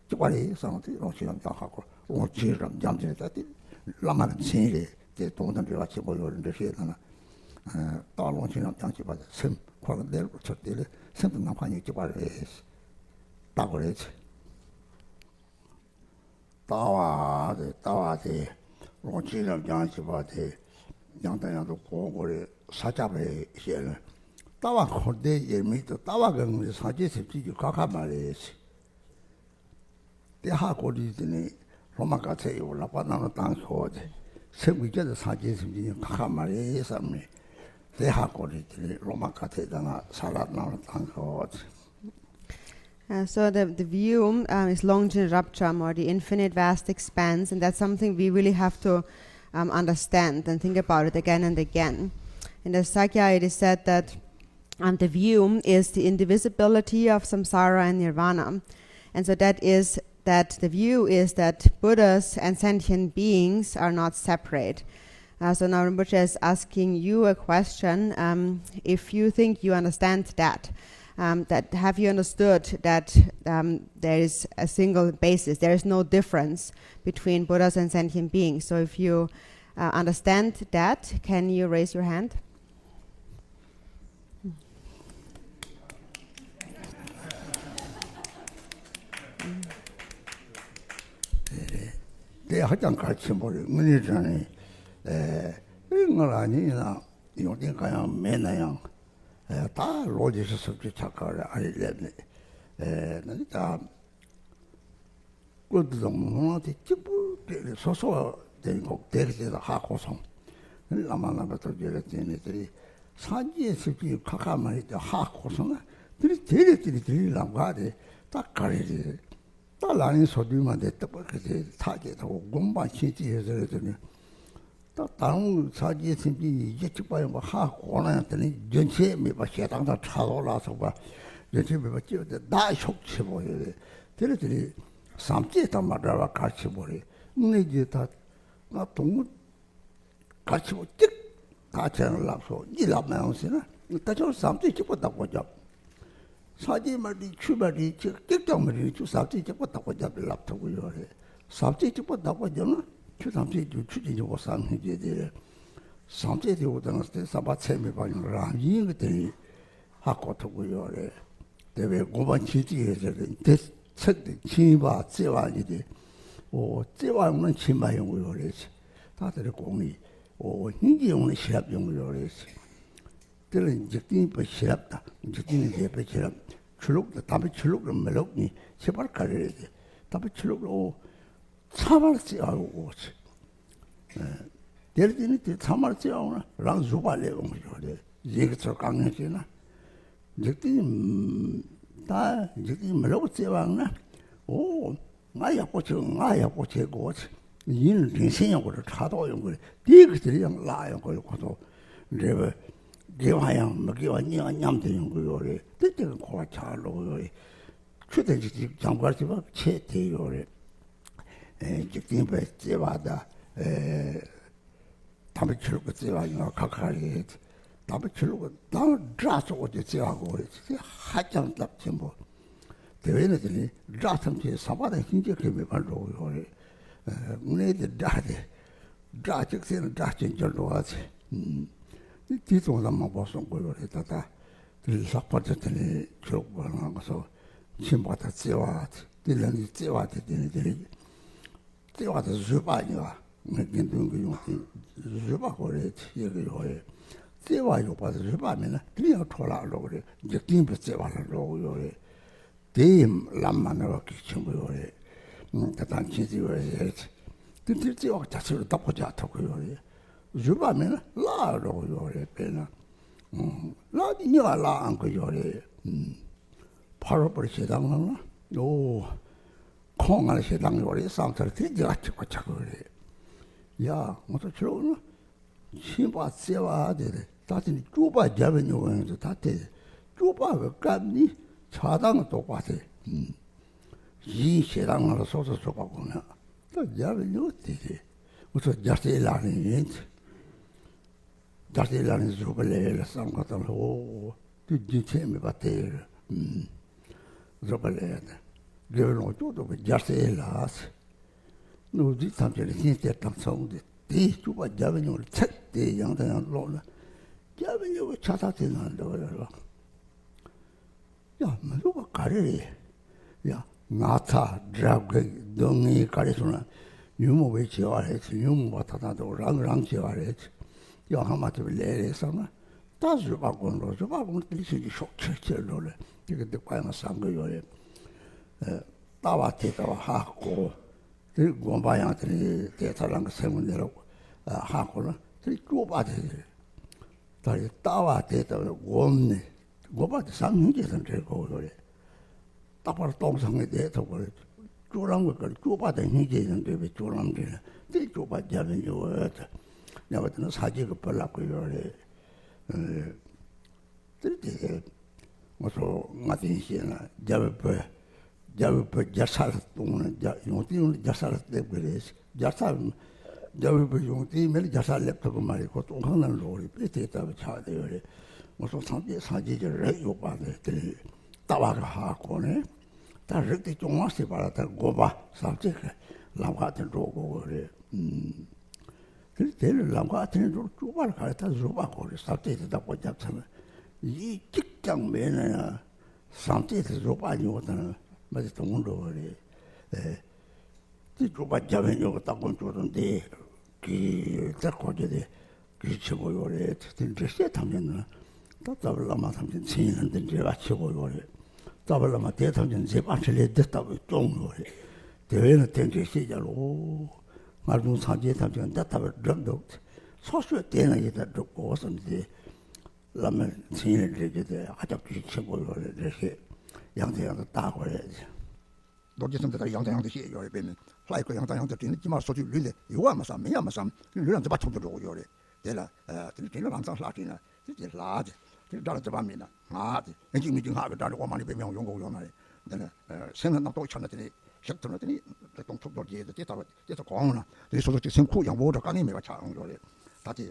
གཅིག་པ་རེད་བསམ་སྟེ་ཀློང་ཆེན་རབ་འབྱམས་ཧ་གོ། ཀློང་ཆེན་རབ་འབྱམས་དེ་ལྟ་སྟེ་བླ་མ་གི་མཚན་རེད། དེ་དོན་དང་འབྲེལ་བ་ཆེན་པོ་ཡོད་རེད། འགྲེལ་བཤད་ལ་ན། རྟ་ཀློང་ཆེན་རབ་འབྱམས་ཞེས་པ་དེ་སེམས་འཁོར་གནས་ལུགས་ཚུལ་དེ་ལས་སེམས་དང་ནམ་མཁའ་གཉིས་གཅིག་པ་རེད། ལྟ་དགོས་རེད། ལྟ་བ་དེ་ལྟ་བ་དེ་ཀློང་ཆེན་རབ་འབྱམས་ཞེས་པ་དེ་ཡང་དང་ཡང་དུ་གོ་དགོས་རེད། ས་སྐྱ་པའི་ཞལ་ནས་ལྟ་བ་འཁོར་འདས་དབྱེར་མེད་དུ་ལྟ་བ་གང་གིས་སངས་རྒྱས་ཟེར་གྱི་ཁ་ཁ་མ་རེད། དེ་ཧ་གོ་དུས་དེ་ནས་སློབ་མ་ག་ཚད་ཡོད་ལག་པ་གནམ་ལ་བཏང་ཤོག་དེ་སེམས་ཀྱི་རྒྱ་དེ་སངས་རྒྱས་ཟེར་གྱི་ཁ་ཁ་མ་རེད་བསམ་ནས་དེ་ཧ་གོ་དུས་དེ་ནས་སློབ་མ་ག་ཚད་དང་ས་ལ་གནམ་ལ་བཏང་ཤོག་དེ། Uh, so the, the view um, is Longchen Rabjam, or the infinite vast expanse, and that's something we really have to um, understand and think about it again and again. In the Sakya, it is said that um, the view is the indivisibility of samsara and nirvana. And so that is that the view is that Buddhas and sentient beings are not separate. Uh, so now Rinpoche is asking you a question. Um, if you think you understand that, um, that have you understood that um, there is a single basis, there is no difference between Buddhas and sentient beings? So if you uh, understand that, can you raise your hand? དེ་ཧ་ཅང་གལ་ཆེན་པོ་རེད། དངོས་གནས་དྲང་གནས། ཨེ། ང་ལ་ནི་ཡིན་ན་ཡོན་ཏན་གང་ཡང་མེད་ན་ཡང་། ཨེ། ད་ལོ་ཉི་ཤུ་སུམ་ཅུ་ཆགས་ཀ་རེད། ཨ་རི་སླེབས་ནས། ཨེ། ད་ནི་ད། ཀུན་ཏུ་བཟང་པོ་སྨོན་ལམ་དེ་གཅིག་པུ་སྤྲད་ནས་སོ་སོ་དེ་འགོག་དེ་གི་དེ་དག་ཧ་གོ་སོང་། བླ་མ་རྣམ་པ་ཐུགས་རྗེ་ལ་བརྟེན་ནས་དེ་སངས་རྒྱས་ཆོས་ཀྱི་ཁ་ཁ་མ་རེད་དེ་ཧ་གོ་སོང་ན། དེ་ནི་དེ་ལས་དེ་ནི་དེ་རིང་ལམ་ཁ་དེ་ད་ག་རེ་རེད། ད་ལག་ལེན་སོ་བདུན་མ་དེ་ལྟ་བུ་གི་དེ་ཐག་བཅད་ཐོག་སྒོམ་པ་མཁྱེན་ཅི་ཡོད་ཟེར་དེ་ནི། ད་ད་རུང་ཚ་རྒྱས་སེམས་ཅན་ཡིན་གཅིག་པ་ཡིན་པ་ཧ་གོ་ན་ཡང་དེ་ནི་རྒྱུན་ཆད་མེད་པ་ཞེ་སྡང་དང་ཕྲག་དོག་ལ་སོགས་པ་རྒྱུན་ཆད་མེད་པ་སྐྱེ་བ་དེ་བདག་ཤུགས་ཆེ་པོ་ཡོད་རེད། དེ་ལ་དེ་ནི་བྱམས་བརྩེ་དང་མ་བྲལ་བ་གལ་ཆེན་པོ་རེད། དངོས་གནས་ཀྱི་ད་ང་དུང་གལ་ཆེན་པོ་གཅིག་ད་ཁྱེད་རང་ལབ་སོང་གཉིས་ལབ་མ་ཡོང་ཟེར་ན། ད་ཆ་བྱམས་བརྩེ་གཅིག་པོ་བདག་པོ་རྒྱབ། ས་སྐྱེས་མ་འདྲི་ཆུ་མ་འདྲི་ཅི་སྐད་ཀྱང་མི་རིག་ཆུ་ཟབ་ཚད་གཅིག་པོ་བདག་པོ་རྒྱབ་སྟེ་ལབ་ཐུབ་ཀྱི་ཡོད་རེད། ཟབ་ཚད་གཅིག་པོ་བདག་པོ་རྒྱབ་ན་ཆུ་ཐམས་ཅད་ཀྱི་ཆུ་ཀྱི་འཇུག་པ་བསམ་ཤེས་ཀྱི་དེ་རེད། ཟབ་ཚད་དེ་འུ་དང་དེ་བསམ་པ་ཚད་མེད་པ་ཡང་རང་བཞིན་གྱི་དེ་ནི་ཧ་གོ་ཐུབ་ཀྱི་ཡོད་རེད། དེ་བས་དགོངས་པ་མཁྱེན་ཅི་ཡོད་ཟེར་ཏེ་དེ་ཚིག་དེ་མཁྱེན་པ་བརྩེ་བ་ཡིན་ཏེ། འོ་བརྩེ་བ་ཡོང་ན་མཁྱེན་པ་ཡོང་གི་ཡོད་རེད། ད་དེ་རེད་དགོངས་ནི། འོ་སྙིང་རྗེ་ཡོང་ན་ཤེས་རབ་ཡོང་གི་ཡོད་རེད། དེ་ལ་འཇིག་རྟེན་པའི་ཤེས་རབ་དང་འཇིག་རྟེན་ལས་འདས་པའི་ཤེས་རབ། ཆོས་ལུགས་དང་དམ་པའི་ཆོས་ལུགས་ལ་མི་ལུགས་གཉིས་ཁྱད་པར་ག་རེ་རེད་དེ། དམ་པའི་ཆོས་ལུགས་ལ་འོ་ཚང་མར་བརྩེ་བ་ཡོད་དགོས། དེར་བརྟེན་ནས་དེ་ཚང་མར་བརྩེ་བ་ཡོང་ན་རང་གཟུགས་པ་ལས་འོང་གི་ཡོད་རེད། གཞན་གྱི་ཚུར་དཀའ་ངལ་བྱས་ན། འཇིག་རྟེན་ད་འཇིག་རྟེན་མི་ལུགས་བརྩེ་བ་ཡོང་ན། འོ། ང་ཡག་པོ་བྱེད། ང་ཡག་པོ་བྱེད་དགོས། ཡིན་ན་དྲིན་ཆེན་ཡོང་གི་རེད། ཕྲག་དོག་ཡོང་གི་རེད། དེའི་གི་དེ་ཡང་བརླག་ཡོང་གི་རེད། ཁོ་ཚོ་འབྲེལ་བའི་དགེ་བ་ཡང་མི་དགེ་བ་གཉིས་ཀ་མཉམ་དུ་ཡོང་གི་ཡོད་རེད། དེ་དེ་གི་འཁོར་བ་ཆགས་འགྲོ་གི་ཡོད་རེད། ཆོས་དང་འཇིག་རྟེན་འཇམ་དཀར་བྱེད་པ་ཆེད་དེ་ཡོད་རེད། ཨེ་འཇིག་རྟེན་པའི་བརྩེ་བ་དང་ཨེ། དམ་པའི་ཆོས་ལུགས་ཀྱི་བརྩེ་བ་ཡོང་བ་ཁག་ཁག་རེད། དམ་པའི་ཆོས་ལུགས་ཀྱི་དང་དགྲ་གཙོ་བོ་དེ་བརྩེ་བ་དགོས་རེད། དེ་ཧ་ཅང་རླབས་ཆེན་པོ། དེ་བས་ན་དེ་ནི་དགྲ་ཐམས་ཅད་བསམ་པ་དང་སྙིང་རྗེ་གིས་མེད་པར་འགྲོ་གི་ཡོད་རེད། དངོས་གནས་དེ་དགྲ་དེ་དགྲ་གཅིག་བསད་ན་དགྲ་གཅིག་འགྱུར་འགྲོ་བ་ཚེ། དེ་དེའི་ཙང་ད་མང་པོ་གསུང་དགོས་ཡོད་རེད། ད་ལྟ་དེ་ལྷག་པར་དུ་དེ་ནི་ཆོས་ལུགས་པ་རང་སོ་མཁྱེན་པ་དང་བརྩེ་བ་དེ་ལ་ནི་བརྩེ་བ་དེ་དེ་ནི་དེ་རེད། བརྩེ་བ་དང་བཟོད་པ་གཉིས་ཀ་ངས་དགེ་འདུན་གྱི་ཡོངས་ཀྱི་བཟོད་པ་དགོས་རེད་ཅེས་ཀྱི་ཡོད་རེད། བརྩེ་བ་ཡོད་པ་དང་བཟོད་པ་མེད་ན་དེ་ཡང་འཕྲོ་བརླག་འགྲོ་གི་རེད། འཇིག་རྟེན་པའི་བརྩེ་བ་ལ་འགྲོ་གི་ཡོད་རེད། དེ་ཡིན་ལམ་མ་ནོར་བ་གལ་ཆེན་པོ་ཡོད་རེད། ད་ལྟ་མཁྱེན་གྱི་ཡོད་རེད། དེ་དེ་བརྩེ་བ་རྒྱ་ཆེ་རུ་བདག་པོ་རྒྱག་ཐུབ་ཀྱི་ཡོད་རེད། བཟོད་པ་མེད་ན་བརླག་འགྲོ་གི་ཡོད་རེད། དཔེར་ན། བརླག་དེ་གཉིས་ཀ་བརླག་འོང་གི་ཡོད་རེད། ཕ་རོལ་པོར་ཞེ་སྡང་ལངས་ན། ཨོ། ཁོང་ང་ལ་ཞེ་སྡང་ཡོད་རེད་བསམ་ཚར་དེ་རྒྱ་ཆེ་བ་ཆགས་ཀྱི་ཡོད་རེད། ཡ་ང་ཚོ་ཆོས་ལུགས་ནི་མཁྱེན་པ་བརྩེ་བ་དེ་རེད། ད་དེ་ནི་སྐྱོབ་པ་རྒྱལ་བའི་མྱུ་གུ་ཡིན་དུས་ད་དེ་སྐྱོབ་པ་གི་སྐབས་ནི་ཆགས་སྡང་ལྡོག་པ་དེ། གཞན་ཞེ་སྡང་ང་ལ་སོགས་སུ་སོགས་པ་གོང་ན་ད་རྒྱལ་བའི་མྱུ་གུ་དེ་རེད། ང་ཚོ་རྒྱལ་སྲས་ལག་ལེན་ཡིན། རྒྱལ་སྲས་ལག་ལེན་བཟོད་པ་ལས་ལ་བསམ་ག་དང་ལ་འོ། དུས་རྒྱུན་ཆད་མེད་པ་དེ་ཡོད། བཟོད་པ་ལས་ལ་དགེ་བའི་ལོངས་སྤྱོད་རྫོགས་པའི་རྒྱལ་སྲས་ལ། སྣོད་བཅུད་ཐམས་ཅད་ལ་སྙིང་སྟེ་དང་ཚོགས་འདི་དེའི་སྤྱོད་པ་རྒྱལ་བའི་མྱུ་གུ་ལ་ཚད་དེ་ཡང་དང་ཡང་ཀློག་ན། རྒྱལ་བའི་མྱུ་གུ་ཆ་ཚང་དེ་ན་འདོད་ཡོད་ལ། ཡ་མི་འདུག་པ་ག་རེ་རེད། ཡ་ན་ཚ་དགྲ་བགེགས་སྡུག་བསྔལ་ག་རེ་བྱུང་ན་ཉོན་མོངས་པའི་བྱ་བ་རེད། ཉོན་མོངས་པ་ད་ལྟ་འདུག་རང་རང་བྱ་བ་རེད། ཡ་ཧ་མ་ཐུབ་པའི་ལས་རེད་བསམ་ན་ད་བཟོད་པ་སྒོམ་རོགས། བཟོད་པ་སྒོམ་དེ་ལས་ཤིན་ཏུ་ཤུགས་ཆེར་ཆེར་འགྲོ་ལས་དེ་གི་སྡིག་པ་ཡང་བསམ་གི་ཡོད་རེད། ལྟ་བ་དེ་ལྟ་བ་ཧ་གོ། དེ་སྒོམ་པ་ཡང་དེ་ནི་དེ་ལྟར་རང་གི་སེམས་ཀྱི་གནས་ལུགས་ཧ་གོ་ན་དེ་སྤྱོད་པ་དེ་རེད། ད་རེས་ལྟ་བ་དེ་ལྟ་བུའི་སྒོམ་ནི། སྒོམ་པ་དེ་བྱམས་སྙིང་རྗེ་དང་འབྲེལ་དགོས་ཡོད་རེད། རྟག་པར་སྟོང་སང་གི་བསྡད་ཐུབ་དགོས་རེད། སྤྱོད་ལམ་གྱི་སྐབས་སྤྱོད་པ་དང་སྙིང་རྗེ་དང་འབྲེལ་བའི་སྤྱོད་ལམ་འདྲེན་དེ་སྤྱོད་པ་རྒྱལ་བའི་མྱུ་གུ་ཡོད་དེ། ཉམས་པ་དེ་ནི་ས་སྐྱེས་ཀྱི་བུ་ལབ་ཀྱི་ཡོད་རེད། དེ་དེ་ང་ཚོ་ང་བསྟན་བཤད་ན་རྒྱལ་བའི་བུ། རྒྱལ་བའི་བུ་རྒྱལ་ས་ལ་གཏོང་ན་རྒྱ་ཡོངས་དེ་ཡོང་ན་རྒྱལ་ས་ལ་སླེབས་ཀྱི་རེད། རྒྱལ་ས་རྒྱལ་བའི་བུ་ཡོངས་དེ་མེད་ན་རྒྱལ་ས་སླེབས་ཐུབ་ཀྱི་མ་རེད། ཁོ་བཙོན་ཁང་ནང་འགྲོ་གི་རེད། དཔེ་དེ་ལྟ་བུ་ཆགས་བསྡད་ཡོད་རེད། ང་ཚོ་སངས་རྒྱས་སངས་རྒྱས་ཀྱི་རིགས་ཡོད་པ་དེ་དེ་ལྟ་བ་གི་ཧ་གོ་ནས། ད་རིགས་དེ་སྐྱོང་བ་ཟེར་བ་ལ་ད་དགོན་པ་ཟབ་རྒྱས་ཀྱི་ལམ་ཁ་དེ་འགྲོ་དགོས་ཀྱི་རེད། ཨུམ། དེ་དེ་ལ་ལམ་ཁ་དེ་འགྲོ་བཅུག་པར་ག་རེ་ད་བཟོད་པ་དགོས་རེད། ཟབ་རྒྱས་དེ་བདག་པོ་རྒྱབ་ཚར་ན་ཡིད་གཅིག་ཀྱང་མེད་ན་ཡང་ཟབ་རྒྱས་དེ་བཟོད་པ་ཉོ་དང་མ་དེ་དང་པོ་འགྲོ་བ་རེད། ཨེ། དེ་བཅུག་པ་རྒྱབ་ཡིན་ཉོ་ལྟ་དགོས་བཅུག་དང་དེ་གི་ད་གོ་རྒྱུ་དེ། གལ་ཆེན་པོ་ཡོད་རེད། དེ་འགྲེལ་བཤད་ཐམས་ཅད་ནི། ད་རྩ་བའི་བླ་མ་ཐམས་ཅད་མཚན་ཡིན་ན་འདི་འགྲེལ་བ་ཆེ་པོ་ཡོད་རེད། རྩ་བའི་བླ་མ་དེ་ཐམས་ཅད་མཛད་པ་འཕྲིན་ལས་འདི་ལྟ་བུ་སྐྱོང་ཡོད་རེད། དེ་བས་ན་དེ་འགྲེལ་བཤད་རྒྱག་ལོ། སྔར་བྱུང་སངས་རྒྱས་ཐམས་ཅད་འདི་ལྟ་བུ་སྒྲུབ་འདུག་སོ་སོས་དེ་ན་ཡི་ད་སྒྲུབ་དགོས་བསམ་སྟེ། བླ་མའི་མཚན་ཡིན་འགྲེལ་རྒྱུ་དེ་ཧ་ཅང་གལ་ཆེན་པོ་ཡོད་རེད། འགྲེལ་བཤད་ཡང་དང་ཡང་དུ་བལྟ་དགོས་རེད། རྡོ་རྗེ་སེམས་དེ་ལྟར་ཡང་དང་ཡང་དུ་བཤད་ཡོད་རེད། དཔེར་ན་ལྷ་ཡི་སྐུ་ཡང་དང་ཡང་དུ་དྲན་ན་ཅི་མ་སོ་སོའི་ལུས་ལས་གཡོ་བ་མ་བསམ་མིན་ཡང་མ་བསམ་ལུས་ལ་འཛིན་པ་ཆུང་དུ་འགྲོ་གི་ཡོད་རེད། དེ་ལ་དེ་ནི་དྲན་ན་ལམ་སང་ལྷག་དྲན་ན་དེ་དེ་ལྷག་དེ་དེ་དགྲ་ལ་འཛིན་པ་མེད་ན་ང་དེ་ཡིན་གཅིག་མིན་གཅིག་སྔགས་ཀྱི་དགྲ་ལ་དབང་མ་ནི་པའི་མིང་ཡོང་གི་ཡོད་ན་རེད། དེ་ནི་སེམས་ལ་རྣམ་རྟོག་འཆར་ན་དེ་ནི་ཞིག་ཐུབ་ན་དེ་ནི་དེ་གཏོང་ཐུབ་རྡོ་རྗེ་དེ་དེ་ལྟ་བུ་དེ་ཚོ་གོང་ན་དེ་ནི་སོ་སོ་གཅིག་སེམས་ཁུག་ཡངས་པོ་འདྲ་དཀའ་ངལ་མེད་པ་ཆགས་ཡོང་གི་ཡོད་རེད། ད་དེ་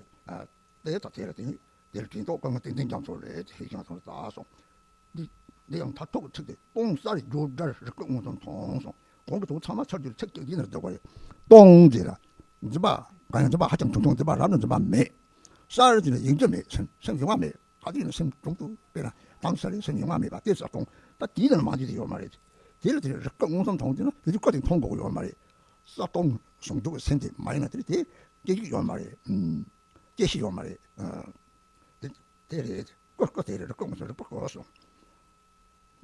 དེ་ད་དེ་ལ་དེ་ནི། དེར་དྲན་རྟོག་དཀའ་ངལ་ཏན་ཏན་རྒྱ་མཚོ་རེད། ཞེས་ཀྱང་གསུངས་ལ་བཏགས་སོ། འདི་འདི་ཡང་མཐར་ཐུག་གི་ཚིག་དེ་སྟོང་གསལ་སྦྱོར་བྲལ་རིག་པའི་མངོན་སུམ་མཐོང་སོང་། གོང་གི་དོན་ཚང་མ་ཚར་རྒྱུར་ཚིག་གཅིག་གིས་ནི་བསྡུ་བ་རེད། སྟོང་ཟེར་ལ། འཛིན་པ་གང་ཡང་འཛིན་པ་ཧ་ཅང་ཆུང་ཆུང་འཛིན་པ་རབ་ཏུ་འཛིན་པ་མེད། གསལ་ཟེར་ལ་ཡིན་རྒྱུ་མེད་སེམས་སེམས་ཡོང་བ་མེད། ག་དུས་ཡིན་ན་སེམས་དྲུང་དུ་དཔེར་ན་དྭངས་གསལ་རེད། སེམས་ཡོང་བ་མེད་པ་དེ་གསལ་སྟོང་། ད་དེའི་ནང་མ་འདི་དེ་ཡོད་མ་རེད། དེ་ལ་དེ་རིག་པའི་མངོན་སུམ་མཐོང་དུས་ན་དེ་དུས་ཀ་དེ་མཐོང་དགོས་ཡོད་མ་རེད། གསལ་སྟོང་ཟུང་འཇུག་གི་སེམས་དེ་མ་ཡིན་ན་དེ་དེ་སྐད་ཅིག་ཡོད་མ་རེད། ཨུམ། སྐྱེ་ཤི་ཡོད་མ་རེད། ཨ། དེ་དེ་རེད། ཀོ་ཀོ་དེ་རེད། ཀོ་ངོ་སོ་རེད། པོ་ཀོ་སོ།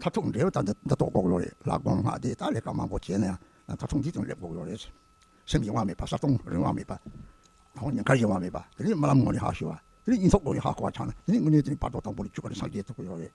མཐར་ཐུག་འབྲས་བུ་ད་འདི་འདི་ལྟོ་ཀོ་ལོ་རེད། ལ་ཀོ་ང་དེ་ད་ལས་ཀ་མང་པོ་བྱས་ན་ཡང་མཐར་ཐུག་འདི་དང་སླེབས་ཀོ་ལོ་རེད། སེམས་ཡེངས་བ་མེད་པ། གསལ་སྟོང་རིང་བ་མེད་པ། དང་ཉེན་ཁར་ཡེངས་བ་མེད་པ། དེ་ནི་རྨི་ལམ་ངོ་ནས་ཧ་ཤི་བ། དེ་ནི་གཉིད་ཐོག་ལོ་ནས་ཧ་གོ་བ་ཆགས་ན་དེ་ནི་དངོས་གནས་དེ་ནི་བར་དོ་དང་པོ་ནས་བཅུ་ཀ་ནས་སངས་རྒྱས་ཐུབ་ཀྱི་ཡོད་རེད།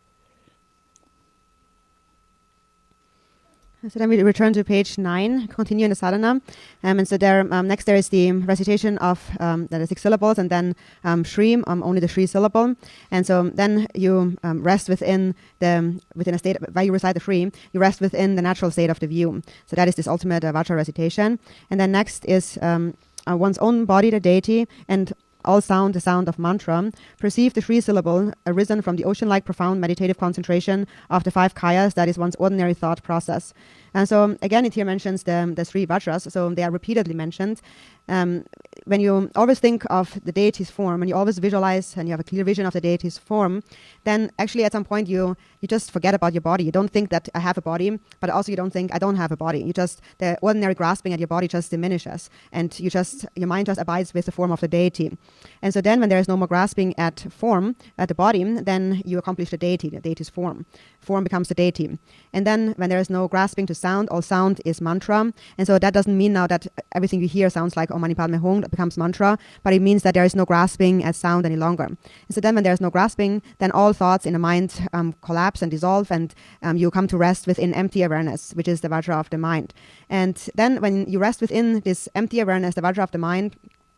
So then we return to page nine, continue in the sadhana. Um, and so there, um, next there is the recitation of um, the six syllables, and then um, Shri, um, only the Shri syllable. And so then you um, rest within the within a state where you recite the Shri. You rest within the natural state of the view. So that is this ultimate uh, Vajra recitation. And then next is um, uh, one's own body, the deity, and all sound, the sound of mantra. Perceive the Shri syllable, arisen from the ocean-like profound meditative concentration of the five kayas, that is one's ordinary thought process. And so again, it here mentions the, the Shri Vajras, so they are repeatedly mentioned. Um, when you always think of the deity's form, when you always visualize and you have a clear vision of the deity's form, then actually at some point you you just forget about your body. You don't think that I have a body, but also you don't think I don't have a body. You just, the ordinary grasping at your body just diminishes, and you just, your mind just abides with the form of the deity. And so then when there is no more grasping at form, at the body, then you accomplish the deity, the deity's form. Form becomes the deity. And then when there is no grasping to sound, all sound is mantra. And so that doesn't mean now that everything you hear sounds like Om Mani Padme Hum, that becomes mantra, but it means that there is no grasping at sound any longer. And so then when there is no grasping, then all thoughts in the mind um, collapse and dissolve, and um, you come to rest within empty awareness, which is the Vajra of the mind. And then when you rest within this empty awareness, the Vajra of the mind,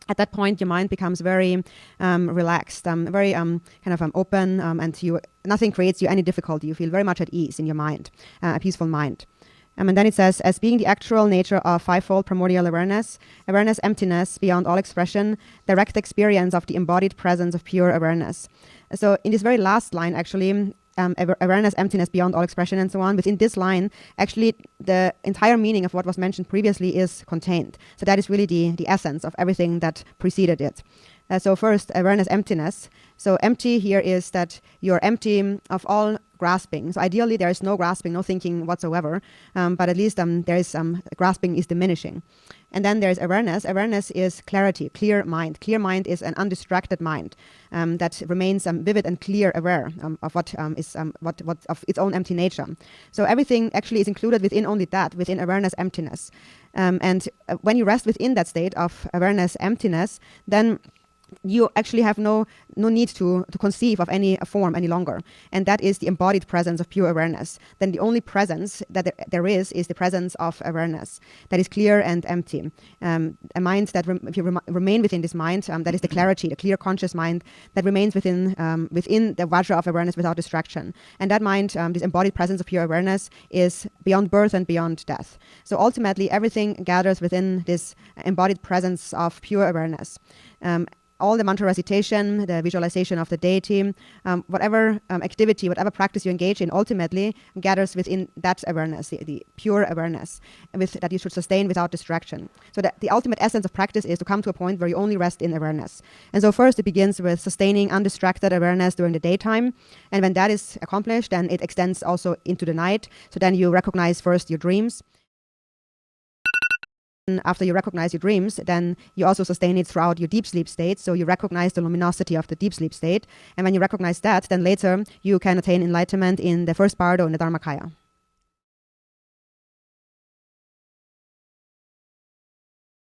at that point, your mind becomes very um, relaxed, um, very um, kind of um, open, um, and you, nothing creates you any difficulty. You feel very much at ease in your mind, uh, a peaceful mind. Um, and then it says, as being the actual nature of fivefold primordial awareness, awareness emptiness beyond all expression, direct experience of the embodied presence of pure awareness. So, in this very last line, actually, um, awa- awareness emptiness beyond all expression and so on, within this line, actually, the entire meaning of what was mentioned previously is contained. So, that is really the, the essence of everything that preceded it. Uh, so, first, awareness emptiness. So, empty here is that you're empty of all grasping. So ideally, there is no grasping, no thinking whatsoever. Um, but at least um, there is um, grasping is diminishing. And then there is awareness. Awareness is clarity, clear mind. Clear mind is an undistracted mind um, that remains um, vivid and clear, aware um, of what um, is um, what what of its own empty nature. So everything actually is included within only that, within awareness emptiness. Um, and uh, when you rest within that state of awareness emptiness, then you actually have no no need to, to conceive of any form any longer. And that is the embodied presence of pure awareness. Then the only presence that there, there is is the presence of awareness that is clear and empty. Um, a mind that rem- if you rem- remain within this mind, um, that is the clarity, the clear conscious mind that remains within um, within the vajra of awareness without distraction. And that mind, um, this embodied presence of pure awareness, is beyond birth and beyond death. So ultimately, everything gathers within this embodied presence of pure awareness. Um, all the mantra recitation, the visualization of the deity, um, whatever um, activity, whatever practice you engage in, ultimately gathers within that awareness, the, the pure awareness with, that you should sustain without distraction. So that the ultimate essence of practice is to come to a point where you only rest in awareness. And so first it begins with sustaining undistracted awareness during the daytime. And when that is accomplished, then it extends also into the night. So then you recognize first your dreams. And after you recognize your dreams, then you also sustain it throughout your deep sleep state. So you recognize the luminosity of the deep sleep state. And when you recognize that, then later you can attain enlightenment in the first part or in the Dharmakaya.